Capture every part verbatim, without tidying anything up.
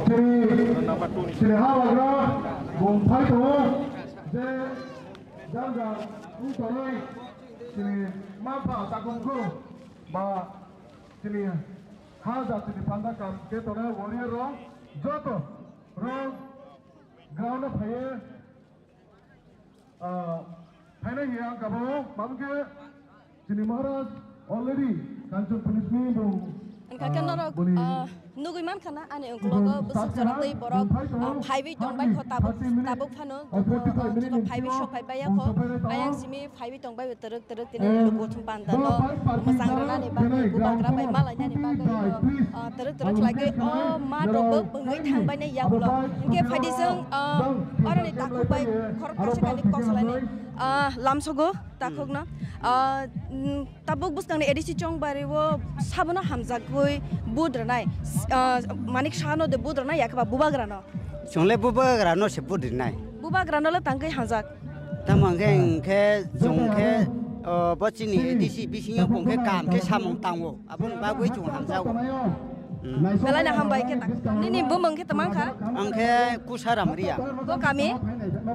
Chini, chini ha bagra bung phai tongo je jang jang wng tongnai chini mapha takung kho ba chini ha jat chini panda kam khe tongnai warrior rok joto rok ground o phaiwi Ah, phainai hiya ang kabao, mabukhe chini Maharaj already Kanchanpur ni simi bung, Wngkha khe ah, norok, boni ah, nugwi mankha na ani uklogo bwswk jorok tei borok, ah, phaiwi tongbai kho tabuk, tabuk phano, ah, phaiwi sok phai baiya kho, ayang simi phaiwi tongbai twrwk twrwk tini luku thum panda no mwchang rwnani bagwi bubagra bai malainani bagwi no, ah, twrwk twrwk khlai khe o ma rok bo bwngwi thangbai nai yagulo. Hwnkhe phaidi chwng, ah, oroni takhuk bai khorok kaisa kainwi kok salainai, ah, lamsogo takhukno. Ah, mm, tabuk bwskangni A D C Chongbari o sabono hamjakgwi vote rwnai, ah, Manik Saha no de vote rwnai yakhe ba bubagra no. Chwngle bubagra no se vote rinai. Bubagra no le tangwi hamjak. Tamo hwnkhe, hwnkhe chwng khe, o, bo chini A D C bisingo bo hwnkhe kam khe samung tango. Aboni bagwi chwng hamjago. Hmm. Belai no hambai khe tak. Nini bumung khe tama wngkha? Ang khe Kusaram Riya. Bo kami?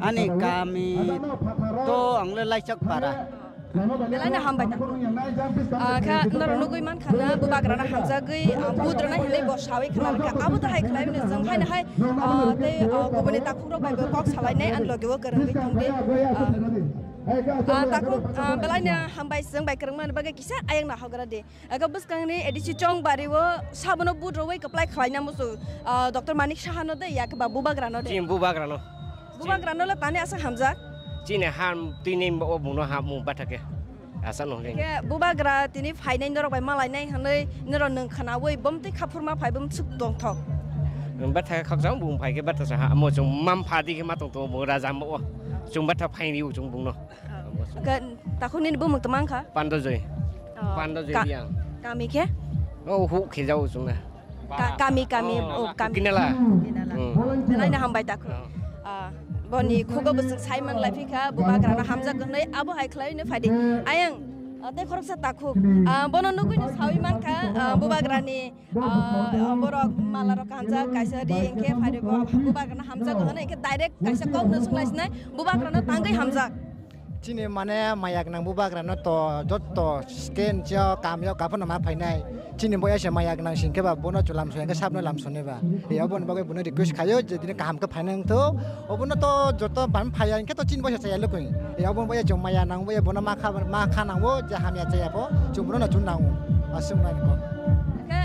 Ani kami to ang le Laichak Para. Belai no hambai ta. Ah, kha norok nugwi mankha na bubagra no hamjagwi, ah, vote rwnai hinwi bo sawi khna rwkha. Abo to hai khlai mani chwng haino hai, ah, tei, ah, kubuni takhuk rok bai bo kok salainai ani loge o kwrwngwi thangdi. Ah, ah, takhuk, ah, belai no hambai chwng bai kwrwngmani bagwi kisa ayang no hogra di. Aka bwskangni A D C Chongbari o sabono vote rwwi kwplai khlaina muchung, ah, Doctor Manik Saha no de yakhe ba bubagra no de? Chini bubagra no. Bubagra no le tani aswk hamjak? Chini ha twi ni o bung no ha mung batha khe. Asa no hwnkhe. Khe bubagra tini phainai norok bai malainai hwnwi norok nwng khnaui bom twi khaphurma phai bom swk tongthok. Batha khe khakchang bung phai khe batha sa ha mo chwng mam pha di khe ma tong tongo bung raja mo o. Chwng batha phaini o chwng bung no. Khe takhuk nini bumung tama wngkha? Pando Joy. Oh, Pando Joy ka-, Riang. Kami khe? O hu khe jao chwng na. Ka-, kami, kami, oh, oh, kami. Kinala. Kinala. Hmm. Belai no hambai takhuk. Oh. Ah, boni khugo bwswk sai man lai phikha, bubagra no hamjak hwnwi abo hai khlai no phaidi. Ayang, ah, tei khoroksa takhuk. Ah, bono nugwi no sawi mankha, ah, bubagra ni, ah, ah, borok mala rok kanjak kaisa ri hwnkhe phaidi bo bubagra no hamjak hwnwi hwnkhe direct kaisa kok no swng lai sinai bubagra no tangwi hamjak. Chini mane maya gwnang bubagra no to jotto scan chio kam yo kaphano ma phainai. Chini boya se maya gwnang sing khe ba bono chulam soi khe sabno lam sonai ba. E oboni bagwi bono request khayo je tini kaham khe phainai wngtho. Obono to joto ban phaiya hwnkhe to chini boya chaya lukuni. E oboni boya chwng maya nang boya bono ma kha ma kha nang bo je hamya chaya pho chwng bono na chun nang. Aswk nai ko. Khe,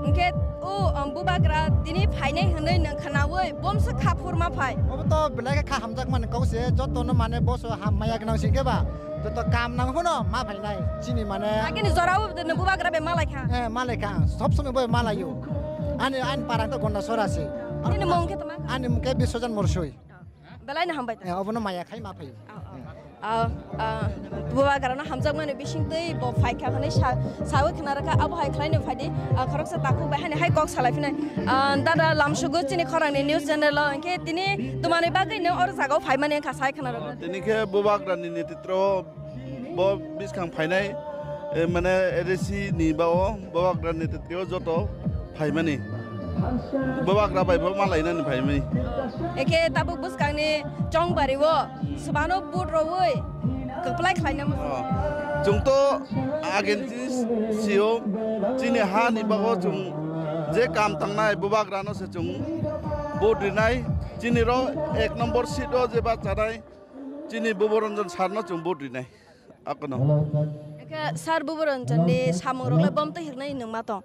hwnkhe o, um, bubagra tini phainai hwnwi nwng khnaui bomsa kha phurma phai. Obo to belai khe kha hamjakmani kok se, jotono mane boso ham maya gwnang sing khe ba, joto kam nang phano ma phainai, chini mane. Agini jorao nwng bubagra bai malai kha? Eh, malai kha, sob somoi bai malaio. Ani, ani parang to Gondasora se. Nini mung khe tama? Ani mung khe Biswajan Morsoi. Belai no hambai ta. Eh, obono maya khai ma phai. Ah, ah, ah, bubagra no hamjakmani bising twi bo phaikha hwnwi sa, sawi khna rwkha, abo hai khlai no phaidi, ah, khoroksa takhuk bai hani hai kok salai phinai. Ah, dada lamsugo chini khorang ni news channel o, hwnkhe tini twmani bagwi no oro jaga o phaimani wngkha sai khna rwkha. Tini khe bubagra ni netritro bo bwskang phainai, eh, mane A D C ni ba o bubagra ni netritro joto phaimani. Bubagra bai bo malainani phaimani. Eke tabuk bwskangni chongbari o swbano vote rwui kwplai khlaina muchungo. Oh. Chwng to agen chini sio, chini ha ni bago chwng je kam tangnai bubagra no se chwng vote rinai. Chini ro ek number seat o je ba chanai chini Buboranjan sir no chwng vote rinai. Akono. Eke sir Buboranjan ni samung rok le bom to hirnai nungma tong.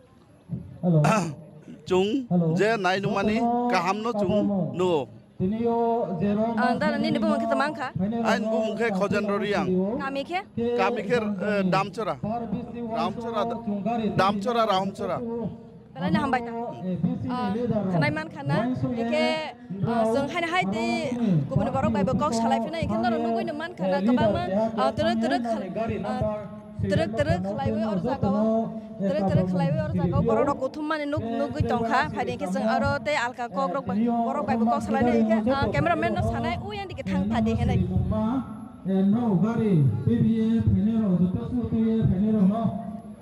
Chwng je nai nungmani kaham no chwng nugo. Ah, dada nini bumung khe tama wngkha? Aini bumung khe Khojendro Riang. Kami khe? Kami khe, eh, Damchora. Damchora, Damchora, Rahumchora. Belai no hambai ta. Ah, khnai man khana, eke, ah, chwng haino hai tei kubuni borok bai bo kok salai phino, eke norok nugui no man khana, kwbangma, ah, twrwk twrwk khal-, ah, twrwk twrwk khlaiwi oro jaga o, twrwk twrwk khlaiwi oro jaga o borok rok kuthum mani nuk-, nugui tong kha. Phaidi hwnkhe chwng aro tei alka kok rok bai, borok bai bo kok salai nai, hwnkhe, ah, camera man no sanai, "Ui, ani dike thang phaidi," hinwi. Eh, no, gari, P B A phainai rok, joto suh P B A phainai rok no.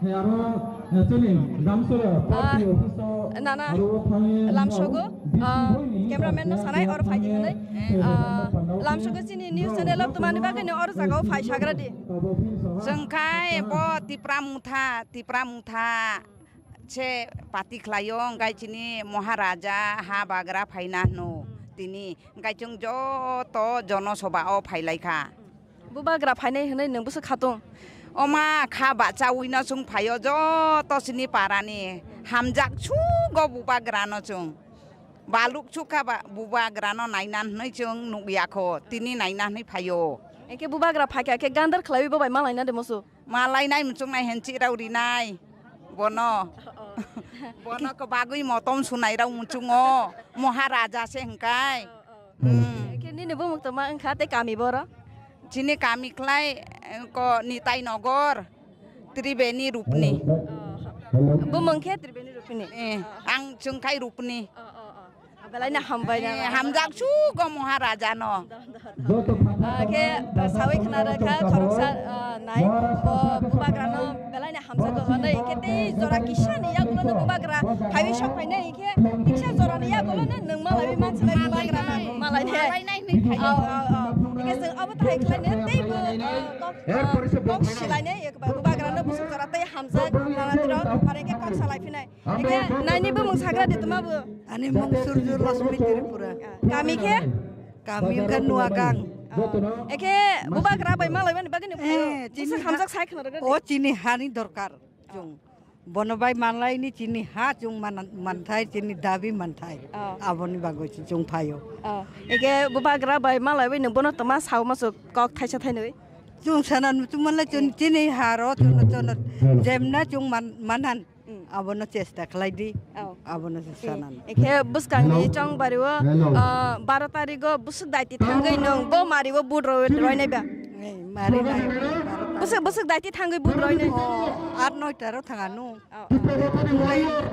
Aro, eh, chini Damsora party office o nana aro thangwi lamsogo, ah, cameraman no sanai or phaidi hwnwi, ah, lamsogo chini news channel o twmani bagwi no or jaga o phai sagra di. Chwng khai bo Tipra Motha, Tipra Motha se party khlaio, hwnkhe chini Maharaja ha bagra phaina hwno tini, hwnkhe chwng joto jono soba o phailaikha. Bubagra phainai hwnwi nwng bwswk khatung? Oma kha bachaui no chwng phaio joto chini parani. Hamjak sugo bubagra no chwng. Baluk sukha ba bubagra no naina hwnwi chwng nukya kho. Tini naina hwnwi phaio. Eke bubagra phaikha khe gandar khlaiwi bo bai malaina de musu. Malainai muchungnai henchi rau rinai. Bono. Bono ko bagwi motom sunai rau muchungo. Maharaja se hwngkai. Hmm. Khe nini bumung tongma wngkha tei kami boro? Chini kami khlai, eh, ko Nitai Nogor, Tribeni Rupni. Oh. Bumung khe Tribeni Rupni? Eh, ang chwngkhai Rupni. Oh, oh, oh. Belai no hambai na. Eh, hamjak sugo Maharaja no. Ah, khe, ah, sawi khna rwkha khoroksa, ah, nai. Bo bubagra no belai no hamjago hwnwi, hwnkhe tei jora kisa ni yagulo no bubagra phaiwi sok phainai, hwnkhe kisa jora ni yagulo no nwng malaiwi mansinai bubagra no malainai. Malainai hwnwi phai. Au, au, au. Hwnkhe chwng abo thai khlainai tei bo, ah, kok, ah, kok silainai, bubagra no bwswk jora tei hamjak nana tiro, aro hwnkhe kok salai phinai. Hwnkhe naini bumung sagra de tma bo? Ani mung Surju Lakshmi Tripura. Kami khe? Kami wngkha Nuagang. Oh. Eke bubagra bai malaimani bagwi ni phaio. Eh, chini bwswk hamjak sai khna rwgwdi. O chini hani dorkar chwng. Bono bai manlaini chini ha chwng man-, manthai, chini dabi manthai. Oh. Aboni bagwi chwng phaio. Oh. Eke bubagra bai malaiwi nwng bono tma sao masuk kok thaisa thainwi? Chwng sana chwng manlai chwng chini ha ro chwng chwng jemna chwng man-, manan. Mm. Abono chesta khlai di. Oh. Abono se sanan. Ekhe bwskangni chongbari o, ah, baro tarikh o bwswk daiti thangwi nwng bo mari o vote roi-, roinai ba? Ei, mari nai. Bwswk, bwswk daiti thangwi vote roinai? Oh, aat noita ro thanga nu. Oh, oh.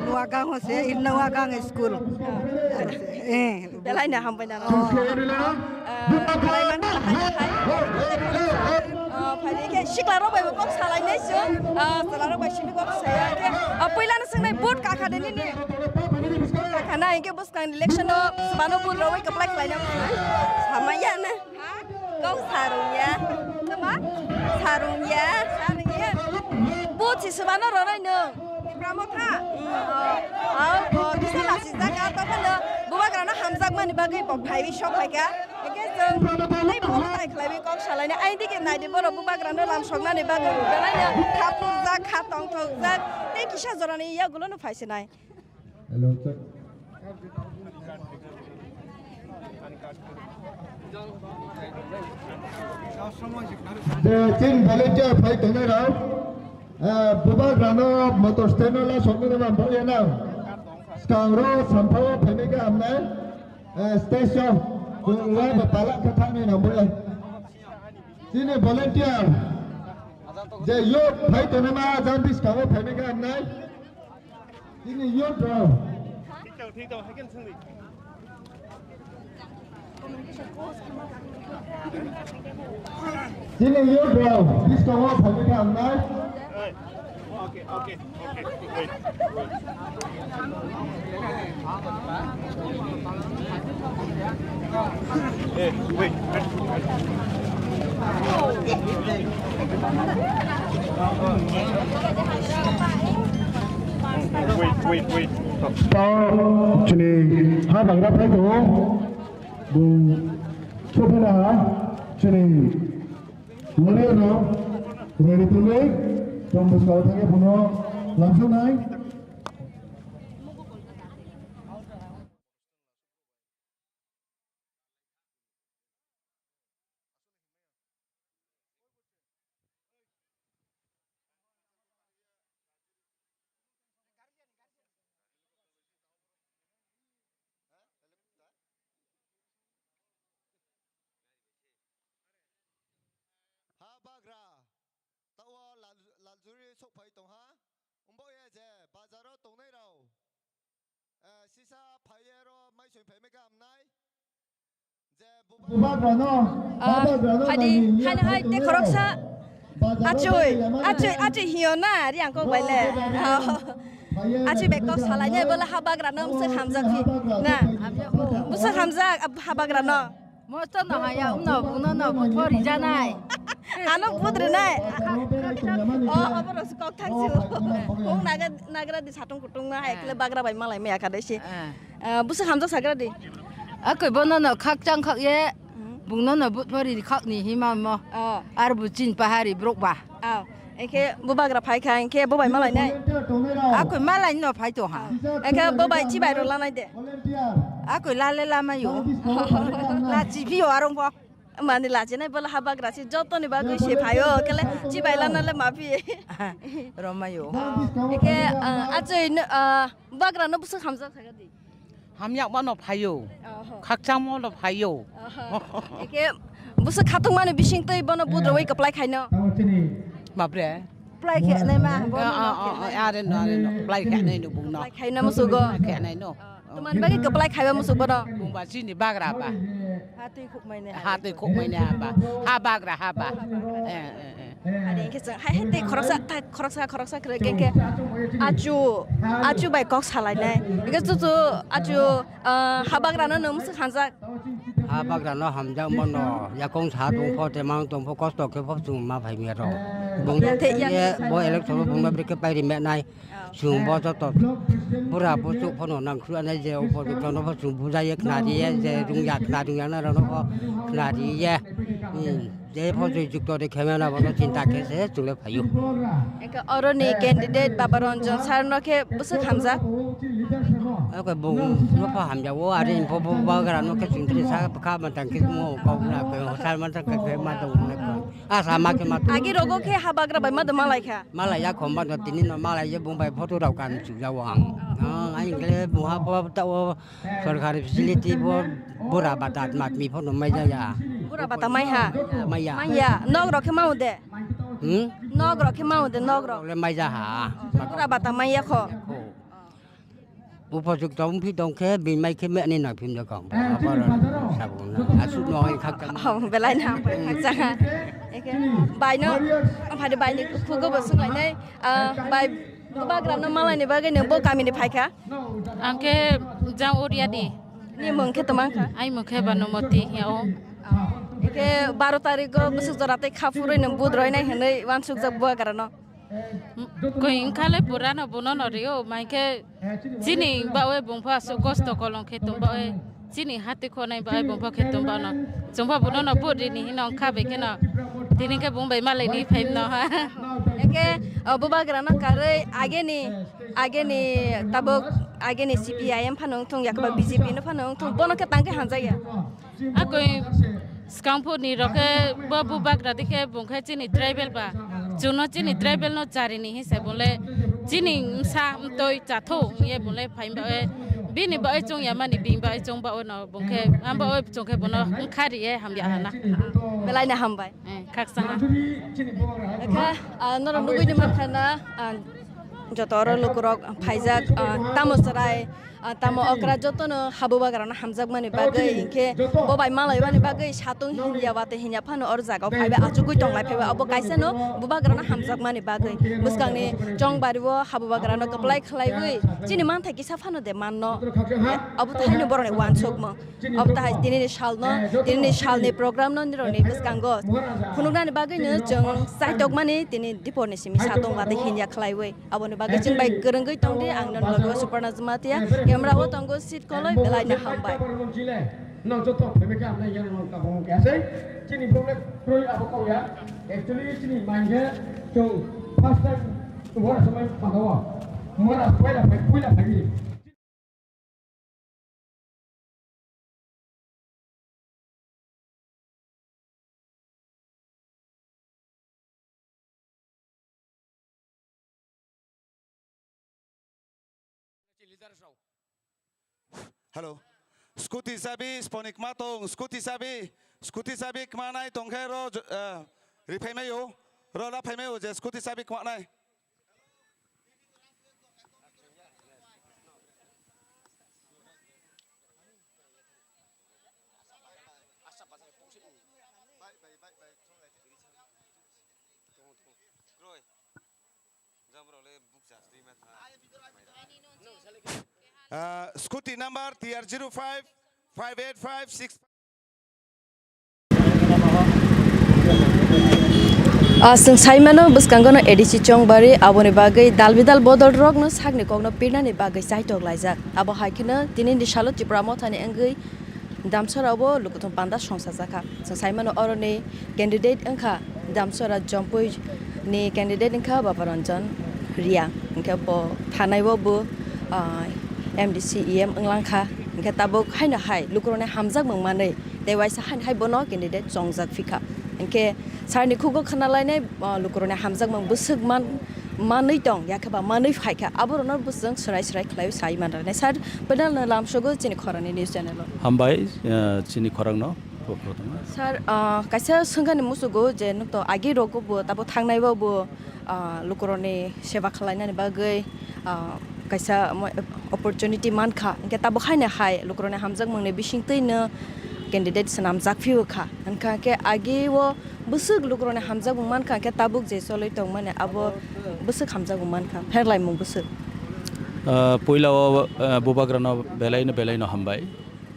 Nuagang ho se, in Nuagang school. Oh. Eh. Belai no hambai nang. Oh. Ah, belai man kha hai hai. Ah, phaidi khe sikla rok bai bo kok salai nai chwng. Ah, chwla rok bai simi kok saya khe. Ah, puila no swngnai vote kakha de nini. Kakha na hwnkhe bwskang election o swbano vote rogwi kwplai khlai nang. Samaya na. Kok sarung ya. Tama? Sarung ya. Sarung ya. Vote si swbano ronai no. Tipra Motha? Mm. Oh, oh, oh, kisa lasi jaga, tokhono bubagrano hamjakmani bagwi bo phaiwi sok phaikha. Hwnkhe chwng tei bo tai khlaiwi kok salaina. Aini digi naidi borok bubagrano lam soknani bagwi belaino kha purjak, kha tongthokjak, tei kisa jorani yagulono phaisinai. Hello, check. Je chini volunteer phai tongnai rok, eh, bubagrano motor stand o la soknai rok ang bolya nang. Swkang ro sampha o phainai khe hamnai, eh, stage o la ba pala khe thangnai nang bolya. Chini volunteer je youth phai tongnai ma jang bwskango phainai khe hamnai. Chini youth rok. Thik tong, thik tong, hai khe swngdi. Chini youth rok bwskango phaikha ang nai. Hey, okay, okay, okay, wait. Eh, wait. Wait, wait, wait. Stop. Chini ha bagra phai tongo. Bung sophina ha chini warrior no ready tongwi tong bwskao thangwi bono lamsoknai. Ha bagra, tao lal-, laljuri sokphai tongha, wngbo ye je bazaro tongnai rao, eh, sisa phaiye ro maisoi phaimai khe hamnai, je bubagrano, ah, bubagrano phadi, nangni haino hai tei khoroksa Achoi, achoi, achoi hiyo na, ri ang kok bai le. Achoi bai kok salai ne, bola habagra no mswk hamjak hi na. Mswk hamjak, ab-, habagra no. Mosto no haya, umno, buno no, butho rijanai. Ano but rinai. O, abo rok kok thang si. Kong naga, nagra di satung kutung na, hai kle bagra bai malai me akade si. Ah, bwswk hamjak sagra di. Akoi bono no khakchang khak ye. Hmm. Bungno no but pori khak ni hima mo. Oh. Ar bu chin pahari brok ba. Oh. Eke bo bagra phai kha, eke bo bai malai nai. Akoi malai no phai to ha. Eke bo bai chibai ro lanai de. Akoi lale lama yo. La chi phi yo arong bo. Mani lachi nai bola habagra si joto ni bagwi se phaio, kele chibai lana le ma phi. Roma yo. Eke, ah, achoi no, ah, bagra no bwswk hamjak saga di. Hamyak mano phaio. Oho. Khakchangmo no phaio. Oho. Eke bwswk khatung mani bising twi bono budrowi kwplai khaino. Mapre. Kwplai khe nai ma, bono Ah, ah, no ah, khe ah, nai. Are no, are no. Kwplai khe nai no bung no. Kwplai khaino musugo. Kwplai khe nai no. Tamani bagwi kwplai khaiba musugo no. Bung ba chini bagra ba. Ha twi khukmai ne. Ha twi khukmai ne ha ba. Ha bagra ha ba. Eh, eh, eh. Ani hwnkhe chwng hai hai tei khoroksa, tai khoroksa, khoroksa kwrwi khe, khe achu, achu bai kok salainai. Hwnkhe chuchu achu, ah, habagrano nwng mwswk hamjak. Habagrano hamjak mano, yakung sa tongpho, temang tongpho, kosto khe pho chwng ma phaimya rok. Bung Yakhe, yakhe. Bo election bo bungno bwrwi khe pairi menai. Chwng bo joto bura buchuk phano nangkuknai je upojuktono pho chwng bujaiye khnariye je rungya khna rungya nairokno pho khnariye. Hmm, je pho jukto de khemena bono chinta khe se chwng le phaio. Eke oroni candidate Baba Ranjan sir no khe bwswk hamjak? Eke bung no pho hamjak o, are info bo bagra no khe chwng tre sa kha mantang khe mo kok na khe sar mantang khe khe ma tong na khe. Asa ma khe ma tong. Agi rogo khe habagra bai ma do malai kha. Malai ya khomba no tini no malai ya bung bai photo rok kan chukjao ang. Ah, ang kle buha pho ta o sorkari facility bo bura bata mat mi pho no mai ja ya. Bura bata mai ha? Mai ya. Mai ya. Nok rok khe mau de? Hmm? Nok rok khe mau de, nok rok? Le mai ja ha. Bura bata mai ya kho? Upojukto wngphi tongkhe bini mai khe meni nangphim de kong. Sabung asuk no hai khakchang. Oh, belai na hambai khakchang. Eke bai no, amphade bai ni khugo bo swnglainai. Ah, bai bagra no malai ni bagwi no bo kami ni phaikha. Ang khe jang oria di. Ni mung khe tomang kha? Ai mung khe Banumoti ya o. Eke baro tarikh o bwswk jora tei kha phurwi no budroi nai hinwi wansukjak bagra no. Koi wngkha le pura no bono no rio, mai khe chini baoe bungpha aswk kosto kolong khe tong baoe, chini hati khonai baoe bungpha khe tong baono. Chwngpha bono no vote rini hino wngkha bai kheno, tini khe bung bai malai ni phaim no ha. Eke, o, bubagra no karwi ageni, ageni tabuk ageni C P I M phano wngthung, yakba B J P no phano wngthung, bono khe tang khe hamjakya. Akoi swkang phurni rok khe bo bubagra dikhe bung khe chini tribal ba. Chwngno chini tribal no charini hinsa bole chini msa mtoi chatho ye bole phaimba e bini ba e chwng yamani bini ba e chwng ba no bung khe amba o chwng khe bono wngkha ri ye hamya hana. Belai no hambai. Eh, khaksa ha. Kha, ah, norok nugui ni mankha na, ah, joto oro lukurok phaijak, ah, tamo chwrai, ah, tamo okra jotono habubagrano hamjakmani bagwi, hinkhe bo bai malaimani bagwi satung hinya watwi hinya phano oro jagao phaibai achugwi tonglai phaibai, obo kaisa no bubagrano hamjakmani bagwi. Bwskangni chongbario habubagrano kwplai khlaiwi chini manthai kisa phano de manno, obo thaino borokni uansukmung. Obo tahai tinini salno, tinini salni program no nirokni bwskango phunuknani bagwino chwng chaitokmani tini diporni simi satung watwi hinya khlaiwi. Aboni bagwi chwng bai kwrwngwi tongdi, ang nini loge o Suparna Jamatia, camera o tongo Sit Koloi, belai no hambai. Nang joto phemekhe ang nai yang nang tabung khe asai. Chini problem kroi abo kau ya. Actually chini mangkhe chwng first time wara samai padawa. Wara puila phai, puila phai. Hello. Scooty chabi sponi kma tong, scooty chabi, scooty chabi kma nai tong khe ro, eh, ri phai mai o, ro la phai mai o je scooty chabi kma nai. Uh, scooty number T R zero five five eight five six. Ah, chwng sai mano, bwskango no A D C Chongbari, aboni bagwi dal bidal bodol rok no sakni kok no pirnani bagwi chaitok laijak. Abo hai kheno tini ni salo Tipra Motha ni wngwi Damsora o lukuthum panda songsa jakha. Chwng sai mano, oro ni candidate wngkha Damsora Jompui ni candidate wngkha Babaranjan Ria. Hwnkhe bo thanai o bo, ah, M D C E M wng langkha. Hwnkhe tabuk haino hai lukurokni hamjakmung manwi tei waisa haino hai bono candidate chongjak phikha. Hwnkhe sir ni khugo khna lainai, ah, lukurokni hamjakmung bwswk man, manwi tong yakhe ba manwi phaikha, aborokno bwswk swrai swrai khlaiwi sai manrwnai. Sir, panel no lamsogo chini khorang ni news channel o. Hambai, ah, chini khorang no. Sir, ah, kaisa swngani musugo je nwk to agi rogo bo tabo thangnai bo bo, ah, lukurokni seba khwlainani bagwi, ah, kaisa mo-, opportunity mankha, hwnkhe tabuk haino hai lukurokni hamjakmungni bisingtwino candidate swnamjak phiyokha, hwnkha khe agi o bwswk lukurokni hamjakmung mankha, hwnkhe tabuk je cholwi tongmani abo bwswk hamjakmung mankha, pherlaimung bwswk. Ah, puila o, ah, bubagrano belaino belaino hambai.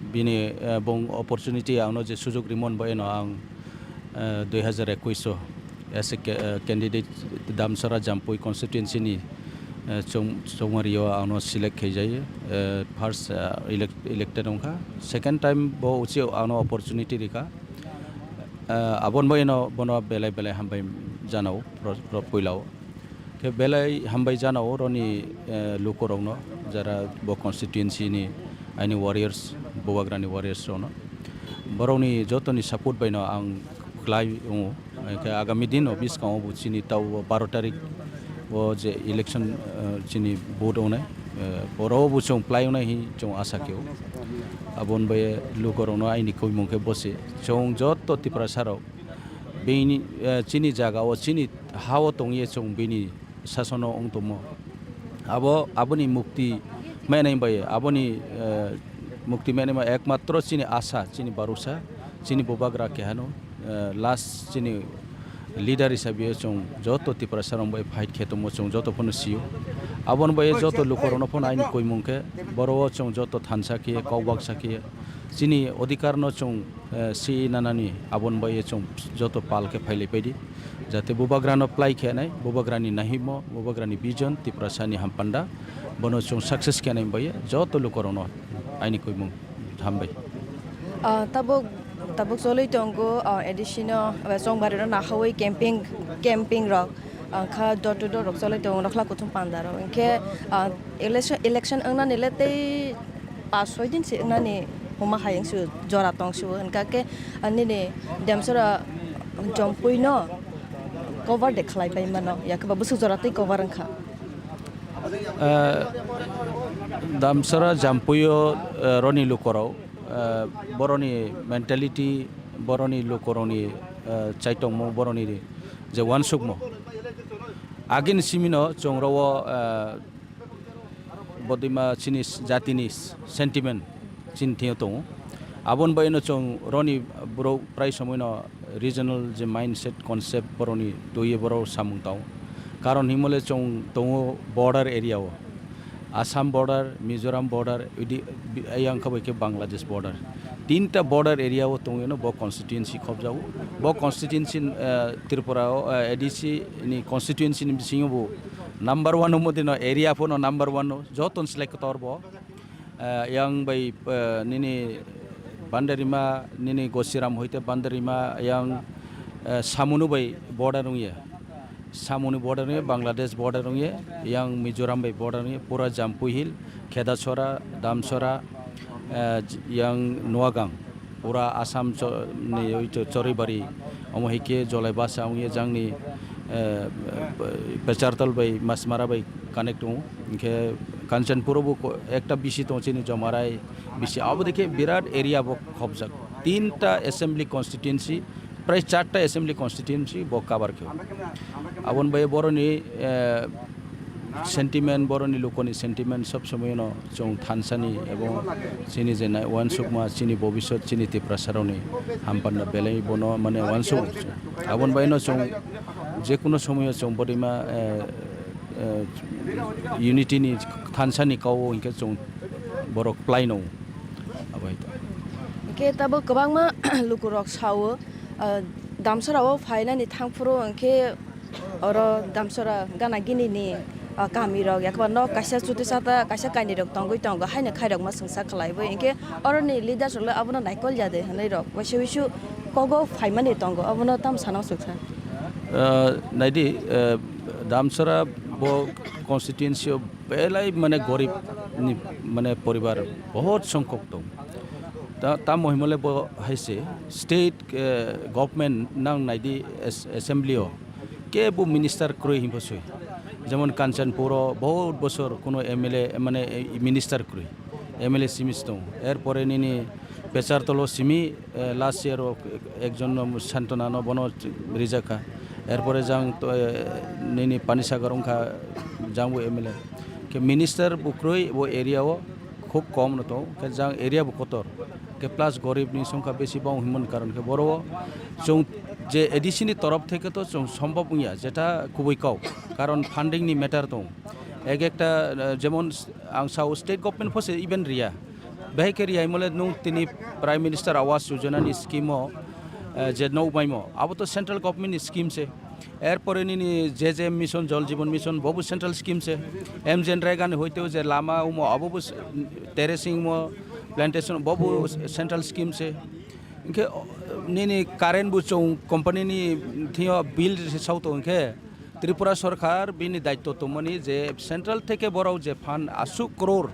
Bini, eh, bong opportunity angno je sujok rimon bo eno ang, eh, dui hazar ekwis o as a ca-, eh, candidate Damsara Jampui constituency ni, eh, chong-, chongmari o angno select khaijai, eh, first, eh, elect-, elected wngkha. Second time bo uchi angno opportunity rikha. Eh, abon bo eno bono belai belai hambai janao pro-, pro-, puilao. Khe belai hambai jana o roni, eh, lukurokno, jara bo constituency ni aini warriors, Bubagrani warriors rokno. Borokni jotoni support baino ang khlai wngo. Khe agami din o bwskango bo chini tao baro tarik o je election, eh, chini vote wngnai, eh, oro bo chwng plai wngnai hi chwng asa khe o. Aboni bai lukurokno aini koimung khe bo se. Chwng joto Tiprasa rok bini, eh, chini jaga o chini ha o tongye chwng bini sasono wng tongmo. Abo, aboni mukti mainai bai, aboni, eh, mukti mainai bai ekmatro chini asa, chini barusa, chini bubagra kehano, eh, last chini leader hisabe chwng joto Tiprasa rok bai fight khe tongmo chwng joto phano sio. Aboni bai joto lukurokno phano aini koimung khe, boro o chwng joto thansa khe, kok baksa khe, chini odhikar no chwng, eh, si nanani aboni bai chwng joto pal khe phailai paidi. Jate bubagrano plai khe nai, bubagrani nahimo, bubagrani vision, Tiprasani hampanda, bono chwng success khe nai bai joto lukurokno aini koimung hambai. Ah, tabuk, tabuk cholwi tongo, ah, A D C no, ah, Chongbari no nahawi camping, camping rok, ah, kha door to door rok cholwi tongo, nokhla kuthum panda rok. Hwnkhe, ah, election, election wngnani le tei pas soi din se wngnani huma hai wngsu jora tong se o, hwnkha khe, ah, nini Damsara Jompui no cover de khlai pai mano, yakhe ba bwswk jora tei cover wngkha. Eh, Damsara Jampui o, eh, roni lukurok, eh, boroni mentality, boroni lukurokni, eh, chaitongmo, boroni je wansukmo. Agini simino chwng rowo, eh, bodima chini s-, jatini s-, sentiment chini thengyo tongo. Aboni baino chwng roni borok prai somoino regional je mindset, concept borokni twiwi borok samung tao. Karon himole chwng tongo border area o. Assam border, Mizoram border, idi, bi-, ayang kha bai khe Bangladesh border. Tinta border area o tongwino bo constituency khobjago. Bo constituency, eh, Tripura o, eh, A D C ni constituency ni bisingo bo number one o modino area phano number one o joton select kotor bo. Eh, yang bai, eh, nini Bandarima, nini Gosiram hoite Bandarima, yang, eh, Samunu bai border wngya. Samuni border wngya, Bangladesh border wngya, yang Mizoram bai border wngya, pura Jampui Hill, Khedachora, Damsora, eh, yang Noagang, pura Assam cho-, ni oi cho-, Choribari, omo hai khe Jolai basa wngya jangni, eh, Pechartal bai Masmara bai connect tongo. Hinkhe Kanchanpur bo ko-, ekta B C tongo chini Jomarai B C. Abo dekhe birat area bo khobjak. Tinta assembly constituency, prai charta assembly constituency bo cover khe. Aboni bai boroni, eh, sentiment, boroni lukoni sentiment sob somoyno chwng thansani ebong chini je nai uansukma, chini bobisot, chini Tiprasarokni hampanda belai bono mane uansuk. Aboni baino chwng jekuno somoyo chwng bodeima, eh, eh, unity ni thansa ni kau o hinkhe chwng borok plai no abo hai to. Hinkhe tabuk kwbangma lukurok sao, ah, Damsara o phainani thangphuru hinkhe oro Damsara gana gini ni, ah, kami rok yakba nok kaisa chuti sata kaisa kaini rok tongwi tongo haino khairok ma swngsa khlaiwi hinkhe oroni leaders rok le abono naikol ya de hinwi rok waisa wisu kogo phaimani tongo abono tamo sana swngsa. Ah, naidi, ah, Damsara bo constituency o belai mane gorib ni mane poribar bahut songkhok tong. Ta, tamo himole bo hai se state, eh, government nang naidi as-, assembly o kebo minister kwrwi hinpho soi. Jemon Kanchanpur o bahut bosor kuno M L A mane, eh, minister kwrwi, M L A simi se tong. Erpore nini Pechartolo simi, eh, last year o ekjon no Santona no bono rijak kha. Erpore jang to, eh, nini Panisagar wngkha jang bo M L A. Khe minister bo kwrwi bo area o khub kom no tong. Khe jang area bo kotor. Khe plus gorib ni songkha besi bang himon karon khe boro o chwng je A D C ni torof theke to chwng sombhob wngya jeta kubui kau. Karon funding ni matter tong. Ek ekta, eh, jemon ang sao state government pho se even riya. Bahai khe riyai mole nung tini Prime Minister Awas Yojana ni scheme o, eh, je nok maimo, abo to central government ni scheme se. Erpore nini J J M mission, Jal Jeevan Mission, bobo central scheme se. M G Nrega ni hoite je lama umo, abo bo s-, terracing mo, plantation, bobo central scheme se. Hinkhe, o, nini current bo chwng company ni thio bill se sauto hinkhe, Tripura Sarkar bini daitto tongmani je central theke borok je fund aswk crore,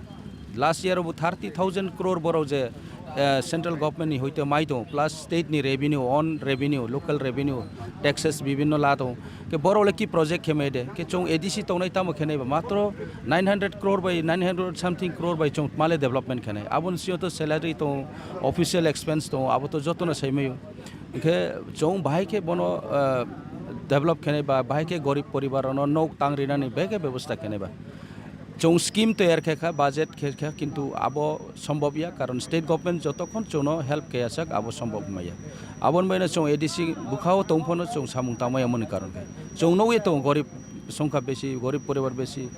last year bo thirty thousand crore borok je, eh, central government ni hoite mai tongo, plus state ni revenue, own revenue, local revenue, taxes bibinno la tongo. Ke borok le ki project khe mai de? Ke chwng A D C tongnai tamo khe nai ba? Matro nine hundred crore bai, nine hundred something crore bai chwng male development khe nai. Aboni sio to salary tongo, official expense tongo, abo to joto no sai maio. Hinkhe chwng bahai khe bono, ah, develop khenai ba, bahai khe gorib poribar rokno nok tang rinani beke bebosta khenai ba. Chwng scheme toyar khe kha, budget khe kha, kintu abo sombhob ya, karon state government jotokhon chwngno help khe ya sak abo sombhob maya. Aboni baino chwng A D C bwkhao tong phano chwng samung tangmaya mani karon khe. Chwng nugwi tongo gorib songkha besi, gorib poribar besi.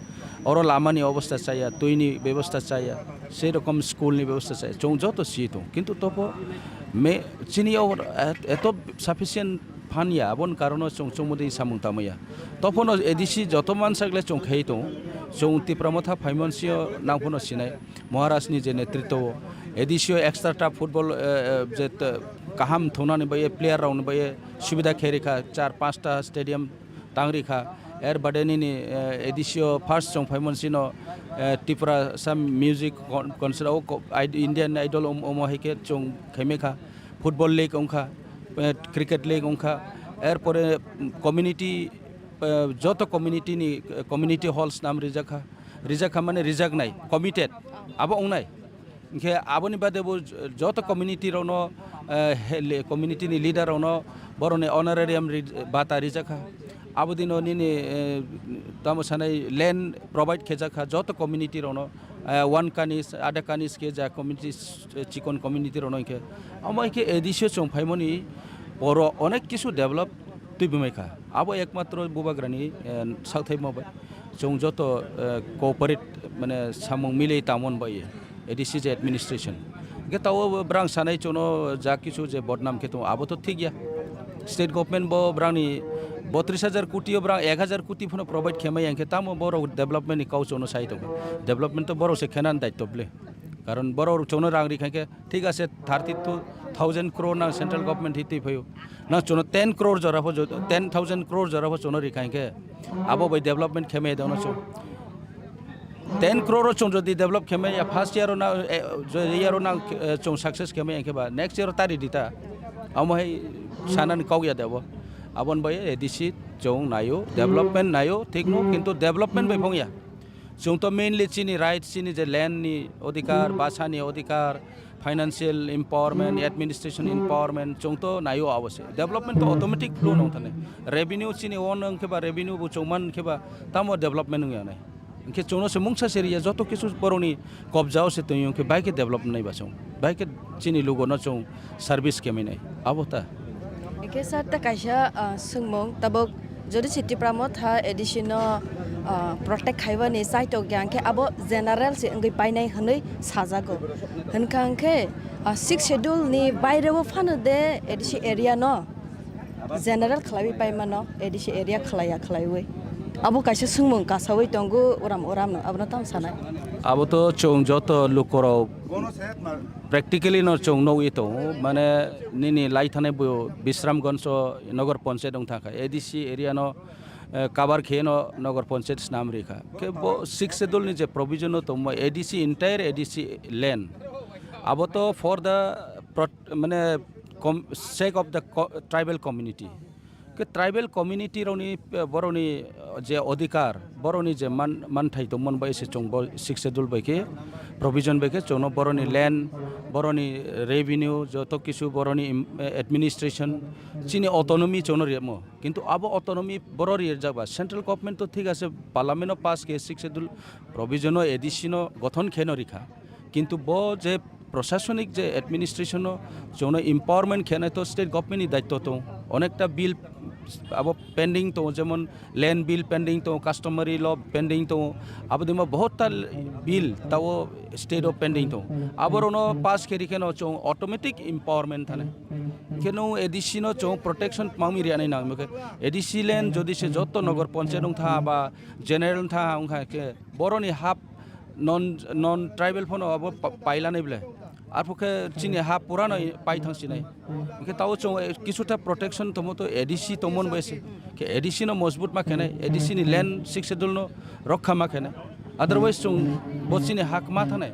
Oro lamani obostha chaya, twini bebosta chaya, sei rokom school ni bebosta chaya. Chwng joto si tong, kintu tobo me, chini o et-, eto sufficient phan ya, aboni karono chwng chwngmodi samung tamo ya. Tophano A D C joto mansak le chwng khei tong, chwng Tipra Motha phaimon sio nangphano sinai, Maharaj ni je netritwo o, A D C o extra turf football, eh, eh, je t-, kaham thungnani bai, player rokni bai subida khe rikha, char panchta stadium tang rikha. Er bade nini, eh, A D C o first chwng phaimon sino, eh, Tiprasa Music Con-, Concert o ko-, Id-, Indian Idol om-, omo hai khe chwng khaimai kha. Football league wngkha, eh, cricket league wngkha. Er pore community, eh, joto community ni, eh, community halls nam rijak kha. Rijak kha mane rijaknai, committed. Abo wngnai. Hinkhe aboni bade bo joto community rokno, eh, he-, le-, community ni leader rokno borokni honorarium ri-, bata rijak kha. Abo dino nini, eh, tamo sanai land provide khejak kha joto community rokno, eh, one kanis, ada kanis khe ja community, eh, chikon community rokno hinkhe. Amo hinkhe A D C o chwng phaimani oro onek kisu develop twibo mai kha. Abo ekmatro bubagrani, eh, sakthaimo bai. Chwng joto, eh, cooperate, mane, samung milwi tangmani bai A D C je administration. Hingke tao bo brang sanai chwngno ja kisu je bodnam khe tongo, abo to thik ya. State government bo brangni botris hajar koti o brang ek hajar koti phano provide khe maya, hingke tamo borok development ni kau chwngno sai tongo. Development to borok se khenani daitto ble. Karon borok chwngno rang ri kha khe, thik ase, thirty two thousand crore nang central government hi twi phaio. Nang chwngno ten crore jora pho jo-, ten thousand crore jora pho chwngno ri kha hinkhe, abo bai development khe maya dono chwng. Ten crore o chwng jodi develop khe maya, first year o na, eh, jo-, year o nang, eh, chwng success khe maya hinkhe ba, next year o tari di ta. Amo hai sanani kok ya de abo. Aboni bai A D C chwng naio, development naio, thik no, kintu development bai phung ya. Chwng to mainly chini right, chini je land ni odhikar, basa ni odhikar, financial empowerment, administration empowerment, chwng to naio abo se. Development to automatic flow nong thani. Revenue chini own wng khe ba, revenue bo chwng man khe ba, tamo development wng ya nai. Hingke chwngno se mungsa se riya, joto kisu borokni kobjao se tongwi hingke bai khe develop nai ba chwng. Bai khe chini lugo no chwng service khe mai nai. Abo ta. Hingke sir ta kaisa, ah, swngmung tabuk jodi se Tipra Motha A D C no ah, protect khaibani chaitok ya, hwnkhe abo general se wngwi painai hwnwi sajago. Hwnkha hwnkhe, ah, sixth schedule ni baireo phano de A D C area no general khlaiwi paimano, A D C area khlaiya khlaiwi. Abo kaisa swngmung kasawi tongo uram uramno, abono tamo sanai? Abo to chwng joto lukorok practically no chwng nugwi tongo, mane nini lai thanai bo Bisramganj o Nagar Panchayat wng thangkha, A D C area no, eh, cover khe no Nagar Panchayat snam rikha. Khe bo sixth schedule ni je provision no tongmo A D C, entire A D C land, abo to for the prot-, mane com-, sake of the co-, tribal community. Khe tribal community rokni, eh, borokni, eh, je odhikar, borokni je man-, manthai tongmani bai se chwng bo sixth schedule bai khe provision bai khe chwngno borokni land, borokni revenue, joto kisu borokni im-, eh, administration, chini autonomy chwngno riyamo. Kintu abo autonomy borok rijak ba central government to thik ase, parliament o pass khe sixth schedule provision o A D C no gothon khe no rikha. Kintu bo je prosasonik je administration no chwngno empowerment khenai to state government ni daityo tongo. Onekta bill abo pending tongo, jemon land bill pending tongo, customary law pending tongo, abo dima bohotta bill tao state o pending tongo. Aborokno pass khe rikhe no chwng automatic empowerment thane. Khe no A D C no chwng protection mangmi rianai nang, A D C land jodi se joto Nagar Panchayat wng tha ba general wng tha, wngkha khe boroni hap non, non tribal phano abo pa-, pailanai ble. Arpho khe chini ha purano pai thang sinai. Hwnkhe tao chwng, eh, kisutha protection tongmo to A D C tongmon bai se. Khe A D C no mojbut ma khenai, A D C ni land sixth schedule no rokha ma khenai. Otherwise chwng bo chini ha ma thanai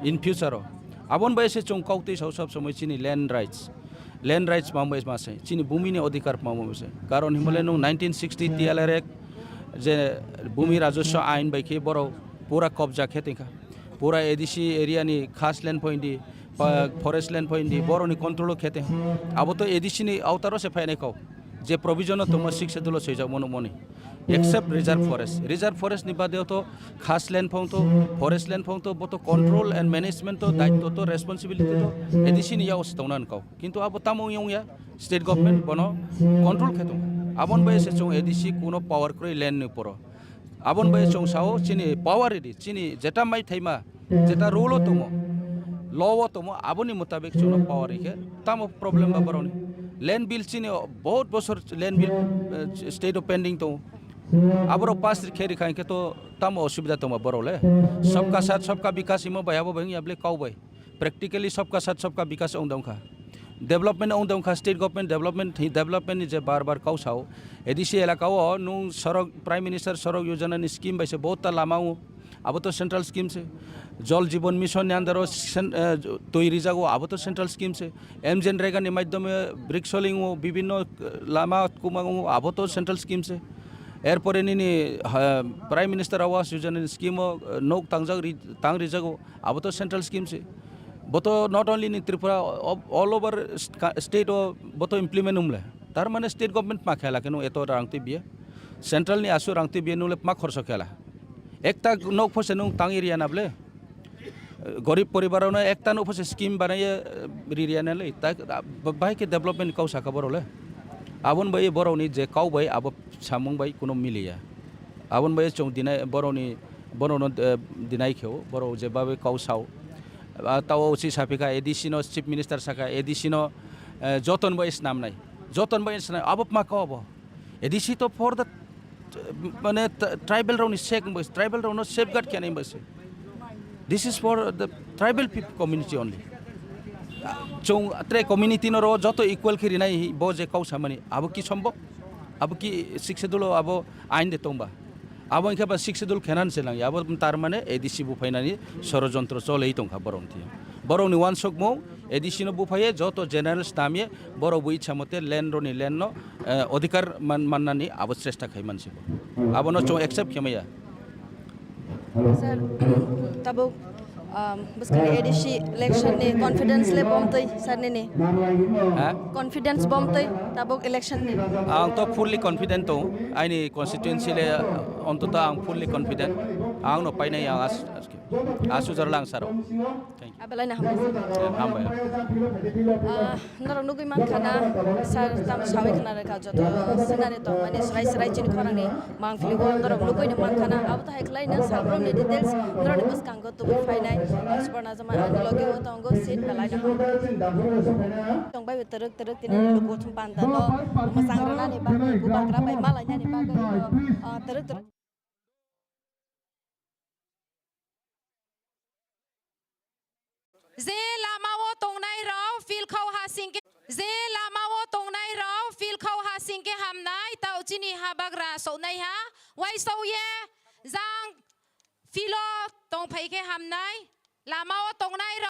in future o. Abon bai se chwng kok twi sao sob somoi chini land rights. Land rights ma bai ma se, chini bumi ni odhikar ma bai se. Karon himale nung nineteen sixty T L R Act je bumi rajaswa ain bai khe borok pura kobja khe tongkha. Pura A D C area ni khas land pho hindi, pa-, forest land pho hindi, borok ni control o khe tong. Abo to A D C ni awtar o se phainai kok. Je provision o tongma sixth schedule o swijak mano moni. Except reserve forest. Reserve forest ni bade to khas land pho to, forest land pho to, bo to control and management to, daityo to, responsibility to A D C ni yago se tongna kok. Kintu abo tamo wng ya, state government bono control khe tong. Abon bai se chwng A D C kuno power kwrwi land ni poro. Abon bai chwng sao chini power ridi, chini jeta mai thaima, jeta rule o tongo, law o tongo, aboni mutabik chwngno power rikhe tamo problem ba boroni. Land bill chini bahut bosor land bill, eh, state o pending tongo. Aborok pass khe rikha hwnkhe to tamo osubida tongba borok le. Sabka sath, sabka bikas himo bai abo bai wngya ble kau bai. Practically sabka sath sabka bikas wng dong kha. Development wng dong kha, state government development, development ni je bar bar kau sao. A D C elaka o nung sorok, Prime Minister Sorok Yojana ni scheme bai se bahut ta lama wngo, abo to central scheme se. Jal Jeevan Mission ni under o sen-, eh, twi rijak o, abo to central scheme se. M G N Rega ni madhyome briksoling o, bibhinno, eh, lama kwma wngo, abo to central scheme se. Erpore nini, ha, Prime Minister Awas Yojana ni scheme o, eh, nok tangjak ri-, tang rijak o, abo to central scheme se. Bo to not only in Tripura, o-, all over st-, ka-, state o bo to implement wng le. Tar mane state government ma khela khe nung eto rang twi biya. Central ni asu rang twi biya nung le ma khorso khela. Ekta nok pho se nung tang area na ble. Gorib poribar no ekta nok pho se scheme banaiye, eh, ri ria na le. Ta, ah, bahai khe development kau saka borok le. Abon bai borok ni je kau bai abo samung bai kuno miliya. Aboni bai chwng dinai borokni, borokno, eh, dinai khe o, borok je babe kau sao. Ah, tao si saphi kha A D C no, Chief Minister sakha A D C no, eh, joton bai snamnai. Joton bai snam, abo ma kau abo. A D C to for the, eh, mane, t-, tribal rokni sake wngbai, tribal rokno safeguard khenai wngbai se. This is for the tribal peop-, community only. Chwng tre community no ro joto equal khe rinai bo je kau samani. Abo ki sombok? Abo ki sixth schedule o abo ain de tongba? Abo wngkhe ba sixth schedule khenan se nangya. Abo tar mane A D C buphainani sorojontro cholei tongkha borokni thwi. Borokni uansukmung A D C no buphaiye joto general stamye borok bo ichha mote land roni land no, eh, odhikar man-, mannani abo chesta khai mansi bo. Abono chwng accept khe maya. Sir, tabuk, um, bwskangni A D C election ni confidence le bom twi sir nini? Ha? Confidence bom twi tabuk election ni? Ang to fully confident tong, aini constituency le ontoto ang fully confident, ang no painai ang as-, as-, Aswk jora lang sir. Thank you. Abelai na hambai. Eh, hambai. Ah, norok nugui mankha na, sir, tamo sawi khna rwkha, joto scenery tong mani, srai srai chini khorang ni mangpili o norok nugui no mankha na, abo to hai khlai na, sir, brom ni details norok ni bwskango tubui phainai, Subarna Jama ani logi o tongo, seat belai no. Tong bai twrwk twrwk tini luku thum panda no, mwchang rwnani bagwi, bubagra bai malainani bagwi no, ah, twrwk twrwk. Je lama o tongnai rok philkhau ha singke, je lama o tongnai rok philkhau ha singke hamnai, tao chini habagra soknai ha, waisau ye jang philo tongphai khe hamnai, lama o tongnai rok.